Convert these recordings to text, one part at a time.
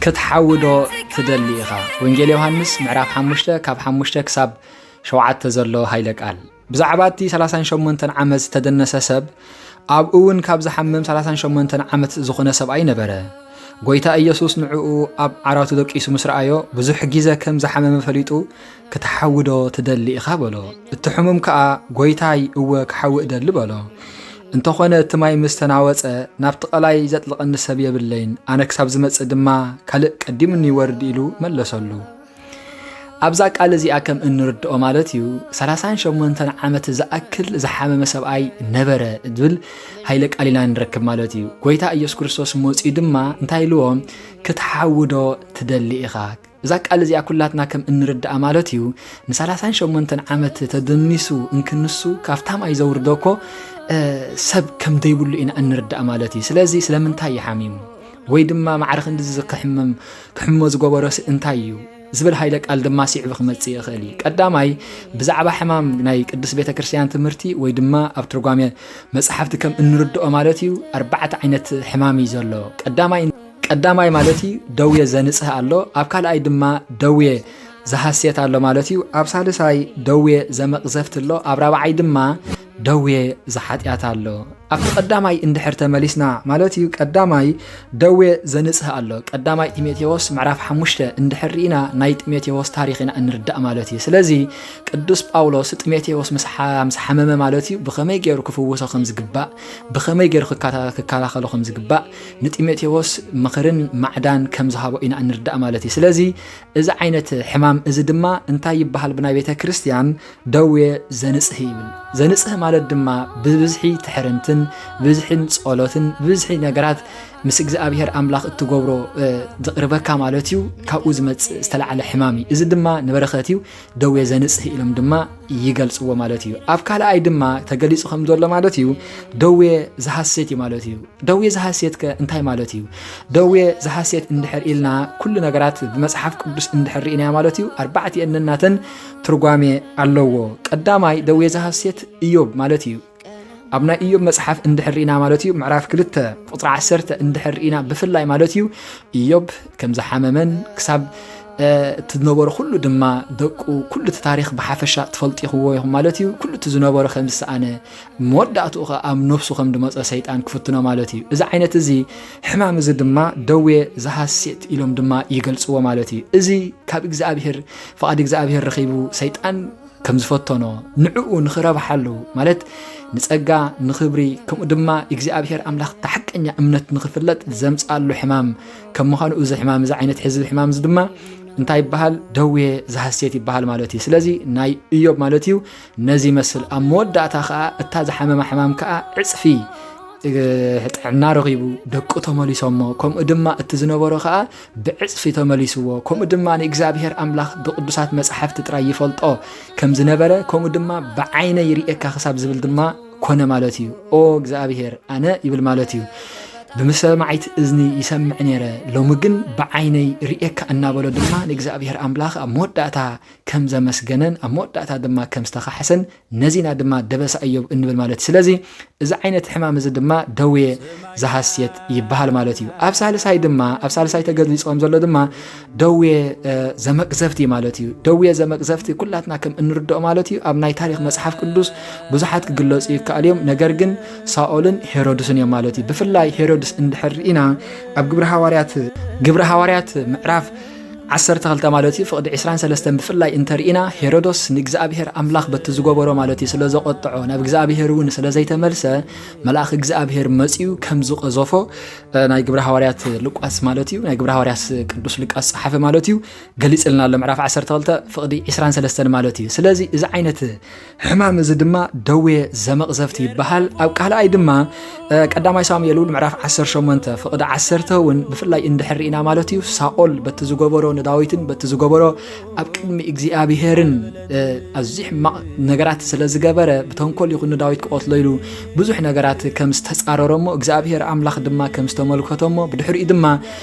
ክትሓዊ ዶ ትደሊ ኢኻ? ወንጌል ዮሃንስ ምዕራፍ ሓሙሽተ ካብ ሓሙሽተ ክሳብ ሸውዓተ ዘሎ ሃይለ ቃል። ብዛዕባ እቲ ሰላሳን ሸሞንተን ዓመት ዝተደነሰ ሰብ፣ ኣብኡ እውን ካብ ዝሓምም ሰላሳን ሸሞንተን ዓመት ዝኾነ ሰብኣይ ነበረ። ጎይታ ኢየሱስ ንዕኡ ኣብ ዓራቱ ደቂሱ ምስ ረኣዮ፣ ብዙሕ ግዜ ከም ዝሓመመ ፈሊጡ፣ "ክትሓዊ ዶ ትደሊ ኢኻ?" በሎ። እቲ ሕሙም ከኣ፣ "ጎይታይ፣ እወ፣ ክሓዊ እደሊ" በሎ። እንተኾነ እቲ ማይ ምስ ተናወጸ፣ "ናብቲ ቀላይ ዘጥልቐኒ ሰብ የብለይን፣ ኣነ ክሳብ ዝመጽእ ድማ ካልእ ቀዲሙኒ ይወርድ" ኢሉ መለሰሉ። ኣብዛ ቃል እዚኣ ከም እንርድኦ ማለት እዩ፣ ሰላሳን ሸሞንተን ዓመት ዝኣክል ዝሓመመ ሰብኣይ ነበረ ዝብል ሃይለ ቃል ኢና ንረክብ ማለት እዩ። ጎይታ ኢየሱስ ክርስቶስ መጺኡ ድማ እንታይ ኢልዎም? "ክትሓዊ ዶ ትደሊ ኢኻ?" እዛ ቃል እዚኣ ኩላትና ከም እንርድኣ ማለት እዩ፣ ንሰላሳን ሸሞንተን ዓመት ተደኒሱ እንክንሱ ካብታ ማይ ዘውርዶ እኮ፣ እ፣ ሰብ ከም ዘይብሉ ኢና እንርድኣ ማለት እዩ። ስለዚ ስለምንታይ እዩ ሓሚሙ? ወይ ድማ ማዕረ ክንድዚ ክሕመም፣ ክሕሞ ዝገበሮስ እንታይ እዩ? ዝብል ሃይለ ቃል ድማ ሲዕቡ ክመጽእ ይኽእል እዩ። ቀዳማይ፣ ብዛዕባ ሕማም ናይ ቅድስት ቤተ ክርስቲያን ትምህርቲ ወይ ድማ ኣብ ትርጓሜ መጻሕፍቲ ከም እንርድኦ ማለት እዩ፣ ኣርባዕተ ዓይነት ሕማም እዩ ዘሎ። ቀዳማይ፣ ቀዳማይ ማለት እዩ ደዌ ዘንጽህ ኣሎ፣ ኣብ ካልኣይ ድማ ደዌ ዝሃስየት ኣሎ ማለት እዩ፣ ኣብ ሳልሳይ ደዌ ዘመቕዘፍቲ ኣሎ፣ ኣብ ራብዓይ ድማ ደዌ ዝሓጢኣት ኣሎ። ኣብቲ ቀዳማይ እንድሕር ተመሊስና ማለት እዩ፣ ቀዳማይ ደዌ ዘንጽህ ኣሎ። ቀዳማይ ጢሞቴዎስ ምዕራፍ ሓሙሽተ እንድሕር ርኢና ናይ ጢሞቴዎስ ታሪኽ ኢና እንርዳእ ማለት እዩ። ስለዚ ቅዱስ ጳውሎስ ጢሞቴዎስ ምስ ሓ-፣ ምስ ሓመመ ማለት እዩ ብኸመይ ገይሩ ክፍውሶ ከም ዝግባእ፣ ብኸመይ ገይሩ ክካታ-፣ ክከላኸሎ ከም ዝግባእ ንጢሞቴዎስ ምኽርን ማዕዳን ከም ዝሃቦ ኢና እንርዳእ ማለት እዩ። ስለዚ እዚ ዓይነት ሕማም እዚ ድማ እንታይ ይበሃል? ብናይ ቤተ ክርስቲያን ደዌ ዘንጽህ ይብል። ዘንጽህ ማለት ድማ ብብዝሒ ትሕርምትን ብዝሕን ጸሎትን ብብዝሒ ነገራት ምስ እግዚኣብሔር ኣምላኽ እትገብሮ፣ እ፣ ዝቕርበካ ማለት እዩ። ካብኡ ዝመጽእ ዝተላዕለ ሕማም እዩ። እዚ ድማ ንበረኸት እዩ። ደዌ ዘንጽህ ኢሎም ድማ ይገልጽዎ ማለት እዩ። ኣብ ካልኣይ ድማ ተገሊጹ ከም ዘሎ ማለት እዩ ደዌ ዝሃሴት እዩ ማለት እዩ። ደዌ ዝሃሴት ከ እንታይ ማለት እዩ? ደዌ ዝሃሴት እንድሕር ኢልና ኩሉ ነገራት ብመጽሓፍ ቅዱስ እንድሕር ርኢናዮ ማለት እዩ ኣርባዕቲኤን ነናተን ትርጓሜ ኣለዎ። ቀዳማይ ደዌ ዝሃሴት ኢዮብ ማለት እዩ። ኣብ ናይ ኢዮብ መጽሓፍ እንድሕር ርኢና ማለት እዩ ምዕራፍ ክልተ ቁጽሪ ዓሰርተ እንድሕር ርኢና ብፍላይ ማለት እዩ ኢዮብ ከም ዝሓመመን ክሳብ፣ እ፣ እቲ ዝነበሮ ኩሉ ድማ ደቁ ኩሉ እቲ ታሪኽ ብሓፈሻ ትፈልጡ ኢኹዎ ኢኹም ማለት እዩ። ኩሉ እቲ ዝነበሮ ከም ዝሰኣነ መወዳእትኡ ኸኣ ኣብ ነፍሱ ከም ዝመጾ ሰይጣን ክፍትኖ ማለት እዩ። እዚ ዓይነት እዚ ሕማም እዚ ድማ ደዌ ዝሃሴት ኢሎም ድማ ይገልጽዎ ማለት እዩ። እዚ ካብ እግዚኣብሔር፣ ፍቓድ እግዚኣብሔር ረኺቡ ሰይጣን ከም ዝፈተኖ፣ ንዕኡ ንኽረብሓሉ ማለት ንጸጋ፣ ንኽብሪ፣ ከምኡ ድማ እግዚኣብሔር ኣምላኽ እቲ ሓቀኛ እምነት ንኽፍለጥ ዘምጽኣሉ ሕማም ከም ምዃኑ፣ እዚ ሕማም፣ እዚ ዓይነት ሕዝቢ ሕማም እዚ ድማ እንታይ ይበሃል? ደዌ ዝሃሴት ይበሃል ማለት እዩ። ስለዚ ናይ ኢዮብ ማለት እዩ ነዚ ይመስል። ኣብ መወዳእታ ኸኣ እታ ዝሓመማ ሕማም ከኣ ዕጽፊ፣ እ፣ ጥዕና ረኺቡ፣ ደቁ ተመሊሶሞ፣ ከምኡ ድማ እቲ ዝነበሮ ኸኣ ብዕጽፊ ተመሊስዎ። ከምኡ ድማ ንእግዚኣብሔር ኣምላኽ ብቅዱሳት መጻሕፍቲ ጥራይ ይፈልጦ ከም ዝነበረ፣ ከምኡ ድማ ብዓይነይ ይርእየካ ክሳብ ዝብል ድማ ኮነ ማለት እዩ። ኦ እግዚኣብሔር፣ ኣነ ይብል ማለት እዩ። ብሰማዒት እዝኒ ይሰምዕ ነይረ፣ ሎሚ ግን ብዓይነይ ርእየካ እናበሎ ድማ ንእግዚኣብሔር ኣምላኽ ኣብ መወዳእታ ከም ዘመስገነን ኣብ መወዳእታ ድማ ከም ዝተኻሕሰን ነዚና ድማ ደበሳ እዮብ እንብል ማለት እዩ። ስለዚ እዚ ዓይነት ሕማም እዚ ድማ ደዌ ዝሃስየት ይበሃል ማለት እዩ። ኣብ ሳልሳይ ድማ፣ ኣብ ሳልሳይ ተገሊጹ ከም ዘሎ ድማ ደዌ፣ እ፣ ዘመቅዘፍቲ ማለት እዩ። ደዌ ዘመቅዘፍቲ ኩላትና ከም እንርድኦ ማለት እዩ፣ ኣብ ናይ ታሪኽ መጽሓፍ ቅዱስ ብዙሓት ክግለጹ ይከኣል እዮም። ነገር ግን ሳኦልን ሄሮድስን እዮም ማለት እዩ። ብፍላይ ሄሮድስ እንድሕር ርኢና ኣብ ግብሪ ሃዋርያት፣ ግብሪ ሃዋርያት ምዕራፍ ዓሰርተ ክልተ ማለት እዩ፣ ፍቕዲ ዕስራን ሰለስተን ብፍላይ እንተርኢና፣ ሄሮዶስ ንእግዚኣብሔር ኣምላኽ በቲ ዝገበሮ ማለት እዩ ስለ ዘቖጥዖ፣ ናብ እግዚኣብሔር እውን ስለ ዘይተመልሰ፣ መልኣኽ እግዚኣብሔር መጺኡ ከም ዝቐዘፎ፣ እ፣ ናይ ግብረ ሃዋርያት ሉቃስ ማለት እዩ፣ ናይ ግብረ ሃዋርያት ቅዱስ ሉቃስ ጸሓፊ ማለት እዩ፣ ገሊጽልና ኣሎ። ምዕራፍ ዓሰርተ ክልተ ፍቕዲ ዕስራን ሰለስተን ማለት እዩ። ስለዚ እዚ ዓይነት ሕማም እዚ ድማ ደዌ ዘመቕዘፍቲ ይበሃል። ኣብ ካልኣይ ድማ፣ እ፣ ቀዳማይ ሳሙኤል እውን ምዕራፍ ዓሰርተ ሸሞንተ ፍቕዲ ዓሰርተ እውን ብፍላይ እንድሕር ርኢና ማለት እዩ፣ ሳኦል በቲ ዝገበሮ ንዳዊትን በቲ ዝገበሮ ኣብ ቅድሚ እግዚኣብሄርን፣ እ፣ ኣዝዩ ሕማቕ ነገራት ስለ ዝገበረ፣ ብተንኮል ይኹን ንዳዊት ክቐትሎ ኢሉ ብዙሕ ነገራት ከም ዝተጻረሮ እሞ፣ እግዚኣብሄር ኣምላኽ ድማ ከም ዝተመልከቶ እሞ፣ ብድሕሪኡ ድማ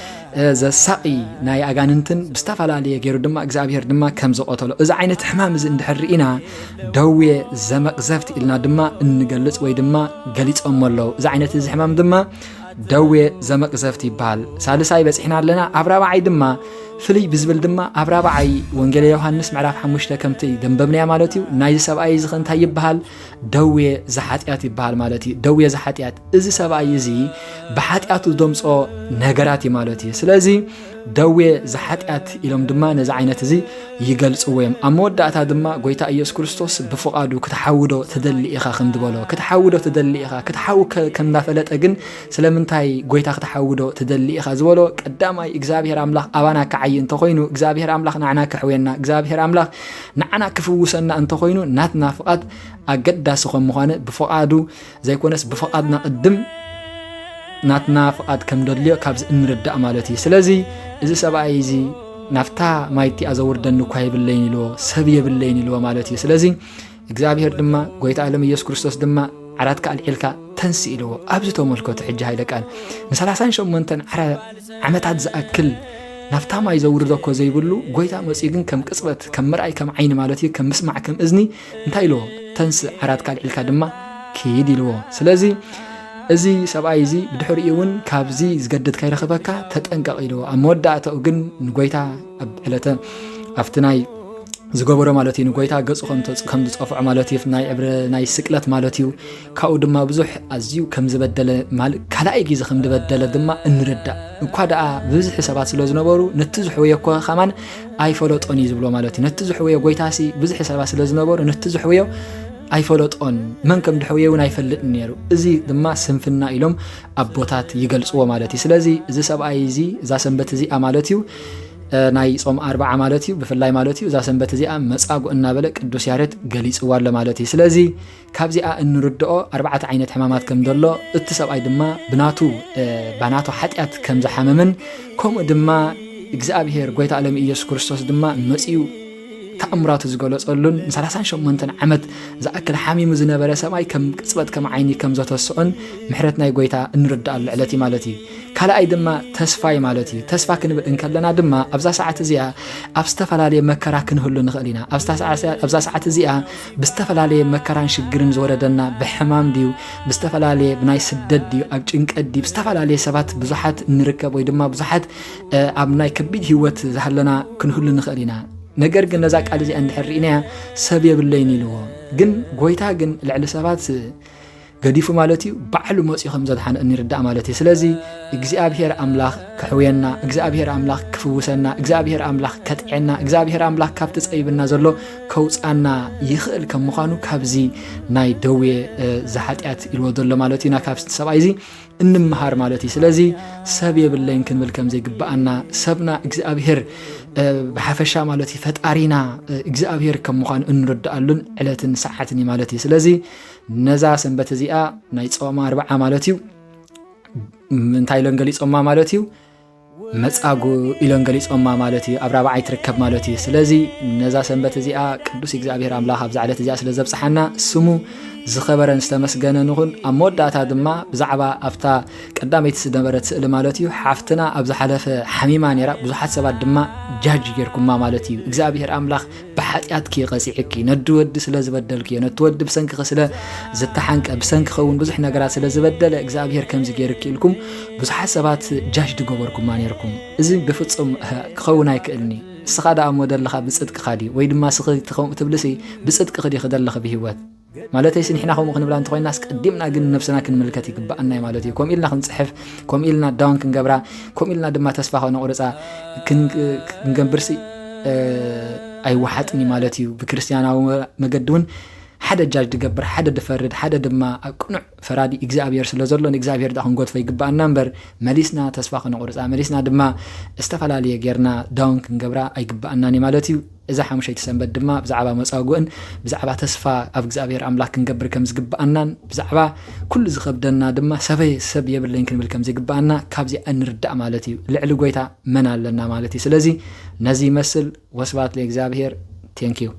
እ፣ ዘሳቒ ናይ ኣጋንንትን ብዝተፈላለየ ገይሩ ድማ እግዚኣብሔር ድማ ከም ዝቐተሎ። እዚ ዓይነት ሕማም እዚ እንድሕር ርኢና ደዌ ዘመቕዘፍቲ ኢልና ድማ እንገልጽ ወይ ድማ ገሊጾሞ ኣለዉ። እዚ ዓይነት እዚ ሕማም ድማ ደዌ ዘመቅዘፍቲ ይበሃል። ሳልሳይ በጺሕና ኣለና። ኣብ ራብዓይ ድማ ፍልይ ብዝብል ድማ ኣብ ራብዓይ ወንጌል ዮሃንስ ምዕራፍ ሓሙሽተ ከምቲ ደንበብናያ ማለት እዩ። ናይዚ ሰብኣይ እዚ ከ እንታይ ይበሃል? ደዌ ዘሓጢኣት ይበሃል ማለት እዩ። ደዌ ዘሓጢኣት፣ እዚ ሰብኣይ እዚ ብሓጢኣቱ ዘምጾ ነገራት እዩ ማለት እዩ። ስለዚ ደዌ ዘሓጢኣት ኢሎም ድማ ነዚ ዓይነት እዚ ይገልጽዎ እዮም። ኣብ መወዳእታ ድማ ጎይታ ኢየሱስ ክርስቶስ ብፍቓዱ ክትሓውዶ ትደሊ ኢኻ ከም ዝበሎ፣ ክትሓውዶ ትደሊ ኢኻ፣ ክትሓው ከ-፣ ከም እንዳፈለጠ ግን ስለምንታይ ጎይታ ክትሓውዶ ትደሊ ኢኻ ዝበሎ፣ ቀዳማይ እግዚኣብሔር ኣምላኽ ኣባና ክዓይ እንተኾይኑ፣ እግዚኣብሔር ኣምላኽ ንዓና ክሕውየና፣ እግዚኣብሔር ኣምላኽ ንዓና ክፍውሰና እንተኾይኑ፣ ናትና ፍቓድ ኣገዳሲ ከም ምዃነ ብፍቓዱ ዘይኮነስ ብፍቓድና ቅድም ናትና ፍቓድ ከም ደልዮ ካብዚ እንርዳእ ማለት እዩ። ስለዚ እዚ ሰብኣይ እዚ ናብታ ማይ እቲኣ ዘውርደኒ እኳ የብለይን ኢልዎ፣ ሰብ የብለይን ኢልዎ ማለት እዩ። ስለዚ እግዚኣብሔር ድማ ጎይታ ዓለም ኢየሱስ ክርስቶስ ድማ ዓራትካ ኣልዒልካ ተንስ ኢልዎ። ኣብዚ ተመልከቱ ሕጂ ሃይለ ቃል ንሰላሳን ሸሞንተን ዓረ-፣ ዓመታት ዝኣክል ናብታ ማይ ዘውርዶ እኮ ዘይብሉ ጎይታ መጺኡ ግን ከም ቅጽበት፣ ከም ምርኣይ ከም ዓይኒ ማለት እዩ፣ ከም ምስማዕ ከም እዝኒ እንታይ ኢልዎ? ተንስ ዓራትካ ኣልዒልካ ድማ ኪድ ኢልዎ። ስለዚ እዚ ሰብኣይ እዚ ብድሕሪኡ እውን ካብዚ ዝገድድ ከይረኽበካ ተጠንቀቕ ኢልዎ። ኣብ መወዳእታኡ ግን ንጎይታ ኣብ ዕለተ ኣብቲ ናይ ዝገበሮ ማለት እዩ፣ ንጎይታ ገጹ ከም ተጽ-፣ ከም ዝጸፍዖ ማለት እዩ፣ ናይ ዕብረ ናይ ስቅለት ማለት እዩ። ካብኡ ድማ ብዙሕ ኣዝዩ ከም ዝበደለ ማል-፣ ካልኣይ ግዜ ከም ዝበደለ ድማ እንርዳእ። እኳ ደኣ ብብዝሒ ሰባት ስለ ዝነበሩ ነቲ ዝሕወዮ እኮ ከማን ኣይፈለጦን እዩ ዝብሎ ማለት እዩ። ነቲ ዝሕወዮ ጎይታሲ ብዙሕ ሰባት ስለ ዝነበሩ ነቲ ዝሕወዮ ኣይፈለጦን፣ መን ከም ድሕወዮ እውን ኣይፈልጥን ነይሩ። እዚ ድማ ስንፍና ኢሎም ኣቦታት ይገልጽዎ ማለት እዩ። ስለዚ እዚ ሰብኣይ እዚ እዛ ሰንበት እዚኣ ማለት እዩ፣ እ፣ ናይ ጾም ኣርብዓ ማለት እዩ፣ ብፍላይ ማለት እዩ እዛ ሰንበት እዚኣ መጻጉዕ እናበለ ቅዱስ ያሬድ ገሊጽዋ ኣሎ ማለት እዩ። ስለዚ ካብዚኣ እንርድኦ ኣርባዕተ ዓይነት ሕማማት ከም ዘሎ፣ እቲ ሰብኣይ ድማ ብናቱ፣ እ፣ ባናቱ ሓጢኣት ከም ዝሓመምን ከምኡ ድማ እግዚኣብሔር ጎይታ ዓለም ኢየሱስ ክርስቶስ ድማ መጺኡ ተኣምራቱ ዝገለጸሉን ንሰላሳን ሸሞንተን ዓመት ዝኣክል ሓሚሙ ዝነበረ ሰብኣይ ከም ቅጽበት ከም ዓይኒ ከም ዘተስኦን ምሕረት ናይ ጎይታ እንርድኣሉ ዕለት እዩ ማለት እዩ። ካልኣይ ድማ ተስፋ እዩ ማለት እዩ። ተስፋ ክንብል እንከለና ድማ ኣብዛ ሰዓት እዚኣ ኣብ ዝተፈላለየ መከራ ክንህሉ ንኽእል ኢና። ኣብዛ ሰዓ-፣ ኣብዛ ሰዓት እዚኣ ብዝተፈላለየ መከራን ሽግርን ዝወረደና ብሕማም ድዩ፣ ብዝተፈላለየ ብናይ ስደት ድዩ፣ ኣብ ጭንቀት ድዩ፣ ብዝተፈላለየ ሰባት ብዙሓት እንርከብ ወይ ድማ ብዙሓት፣ እ፣ ኣብ ናይ ከቢድ ህይወት ዝሃለና ክንህሉ ንኽእል ኢና። ነገር ግን ነዛ ቃል እዚኣ እንድሕር ርኢናያ ሰብ የብለይን ኢልዎ። ግን ጎይታ ግን ልዕሊ ሰባት ገዲፉ ማለት እዩ፣ ባዕሉ መፂኡ ከም ዘድሓነ እንርዳእ ማለት እዩ። ስለዚ እግዚኣብሔር ኣምላኽ ክሕውየና፣ እግዚኣብሔር ኣምላኽ ክፍውሰና፣ እግዚኣብሔር ኣምላኽ ከጥዕና፣ እግዚኣብሔር ኣምላኽ ካብቲ ጸቢብና ዘሎ ከውፃና ይኽእል ከም ምዃኑ ካብዚ ናይ ደዌ፣ እ፣ ዝሓጢኣት ኢልዎ ዘሎ ማለት እዩ። ና ካብ ሰብኣይ እዚ እንምሃር ማለት እዩ። ስለዚ ሰብ የብለይን ክንብል ከም ዘይግብኣና፣ ሰብና እግዚኣብሔር፣ እ፣ ብሓፈሻ ማለት እዩ፣ ፈጣሪና፣ እ፣ እግዚኣብሔር ከም ምዃኑ እንርድኣሉን ዕለትን ሰዓትን እዩ ማለት እዩ። ስለዚ ነዛ ሰንበት እዚኣ ናይ ጾም ኣርብዓ ማለት እዩ። ም-፣ እንታይ ኢሎም ገሊጾማ ማለት እዩ? መጻጉ ኢሎም ገሊጾማ ማለት እዩ። ኣብ ራብዓይ ትርከብ ማለት እዩ። ስለዚ ነዛ ሰንበት እዚኣ ቅዱስ እግዚኣብሔር ኣምላኽ ኣብዛ ዕለት እዚኣ ስለ ዘብጽሓና ስሙ ዝኸበረን ዝተመስገነን ይኹን። ኣብ መወዳእታ ድማ ብዛዕባ ኣብታ ቀዳመይቲ ዝነበረት ስእሊ ማለት እዩ፣ ሓፍትና ኣብ ዝሓለፈ ሓሚማ ነይራ፣ ብዙሓት ሰባት ድማ ጃጅ ጌርኩማ ማለት እዩ። እግዚኣብሔር ኣምላኽ ብሓጢኣትኪ ቀጺዕኪ፣ ነዲ ወዲ ስለ ዝበደልክዮ፣ ነቲ ወዲ ብሰንክኺ ስለ ዝተሓንቀ፣ ብሰንክኺ እውን ብዙሕ ነገራት ስለ ዝበደለ እግዚኣብሔር ከምዚ ጌርኪ ኢልኩም ብዙሓት ሰባት ጃጅ ድገበርኩማ ኔርኩም። እዚ ብፍጹም ክኸውን ኣይክእልኒ። እስኻ ደኣ እሞ ደለኻ ብጽድቅኻ ድዩ? ወይ ድማ እስኺ እቲ ከምኡ ትብልሲ ብጽድቅኺ ዲኺ ደለኺ ብህይወት? ማለተይሲ ንሕና ከምኡ ክንብላ እንተኾይናስ ቀዲምና ግን ነብስና ክንምልከት ይግብኣና እዩ ማለት እዩ። ከምኡ ኢልና ክንጽሕፍ፣ ከምኡ ኢልና ዳውን ክንገብራ፣ ከምኡ ኢልና ድማ ተስፋ ከነቑርጻ ክን-፣ ክንገብርሲ፣ እ፣ ኣይወሓጥን እዩ ማለት እዩ። ብክርስትያናዊ መገዲ እውን ሓደ ጃጅ ድገብር፣ ሓደ ድፈርድ፣ ሓደ ድማ ኣብ ቅኑዕ ፈራዲ እግዚኣብሔር ስለ ዘሎ ንእግዚኣብሔር ደኣ ክንጎድፎ ይግብኣና እምበር መሊስና ተስፋ ከነቑርጻ፣ መሊስና ድማ ዝተፈላለየ ጌርና ዳውን ክንገብራ ኣይግብኣናን እዩ ማለት እዩ። እዛ ሓሙሸይቲ ሰንበት ድማ ብዛዕባ መጻጉእን ብዛዕባ ተስፋ ኣብ እግዚኣብሔር ኣምላኽ ክንገብር ከም ዝግብኣናን ብዛዕባ ኩሉ ዝኸብደና ድማ ሰበይ ሰብ የብለይን ክንብል ከም ዝግብኣና ካብዚኣ ንርዳእ ማለት እዩ። ልዕሊ ጎይታ መን ኣለና ማለት እዩ። ስለዚ ነዚ ይመስል። ወስብሐት ለእግዚኣብሔር። ቴንኪዩ።